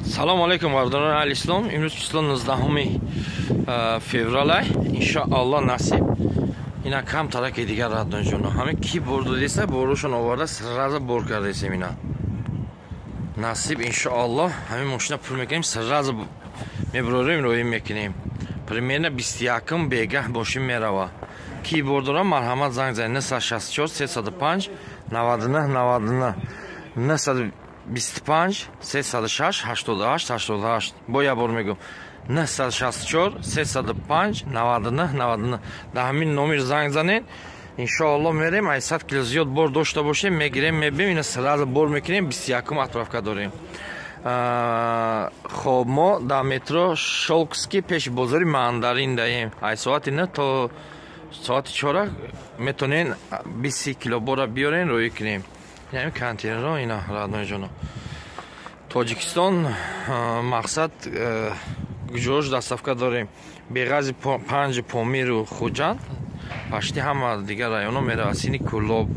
Салому алейкум, бародарони аҳли ислом. Имрӯз число 19 февралай. Иншоалло, насиб, ина кам тараки дигар, родной ҷоно. Ҳаме ки бор додеса, борошон оварда, сразу бор кардесем. Ина, насиб, иншоалло, ҳамин мошина пур мекунем, сразу мебурорем, роҳӣ мекунем. Примерно 21-м бегаҳ мошин мерава. Ки бор дорам, марҳамат, занг занед: 964 305 99 99, 925 306 88 88. Бо як бор мегӯм: 964 305 99 99. Дар ҳамин номер занг занед. Иншоалло, мерем. 800 кило зиёд бор дошта бошем, мегирем, мебием, ина сразу бор мекунем. 21-ум отправка дорем. Хоб, мо дар метро Шёлковский, пеши бозори Мандарин даем. Ай соати 9 то соати 4 метонен 20 кило бора биёрен, роӣ кунем. Ҳамин контейнерро ина, родной ҷоно, Тоҷикистон, мақсад, ҷош доставка дорем. Беғази панҷ Помиру Хуҷанд, пашти ҳама дигар районҳо меравад: Сини, Кӯлоб,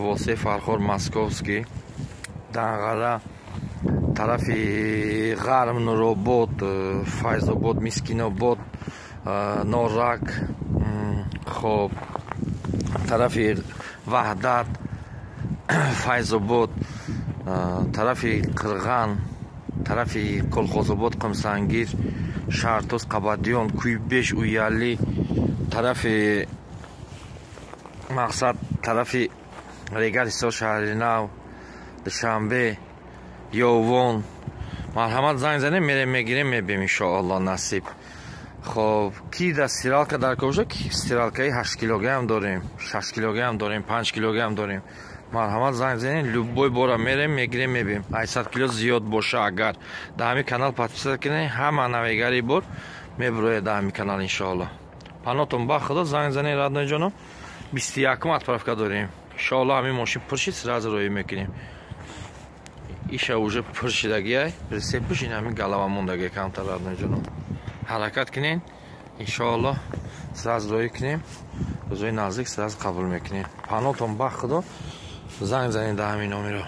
Восе, Фархор, Московский, Данғара, тарафи ғарб Нуробод, Файзобод, Мискинобод, Норак, хоб, тарафи Ваҳдат, Файзобод, тарафи Қирған, тарафи Колхозобод, Қумсангир, Шаҳртоз, Қабадиён, Кӯйбеш, Уялӣ, тарафи, мақсад, тарафи Регар, Ҳисор, Шаҳри Нав, Душанбе, Ёвон. Марҳамат, занг занем, мерем, мегирем, мебием, иншоалло, насиб. Хоб, ки да стиралка дар кор, стиралкаи 8 килограмм дорем, 6 килограмм дорем, 5 килограмм дорем. Марҳамат, занг занем, любой бора мерем, мегирем, мебием. 800 кило зиёд боша агар, дар ҳамин канал подписаться кунед, ҳама навигари бор мебурояд дар ҳамин канал, иншоалло. Панотон ба Худо, занг занед, родной ҷоно. 21-ум отправка дорем. Иншоалло, ҳамин мошин пур шид, сразу роҳӣ мекунем. Иша уже пур шидагиай, прицепуш, ин ҳамин галава мондагия камтар. Родной ҷоно, ҳаракат кунед, иншоалло, сразу роҳӣ кунем. Рӯзои наздик сразу қабул мекунем. Панотон ба Худо, занг занед дар ҳамин номеро.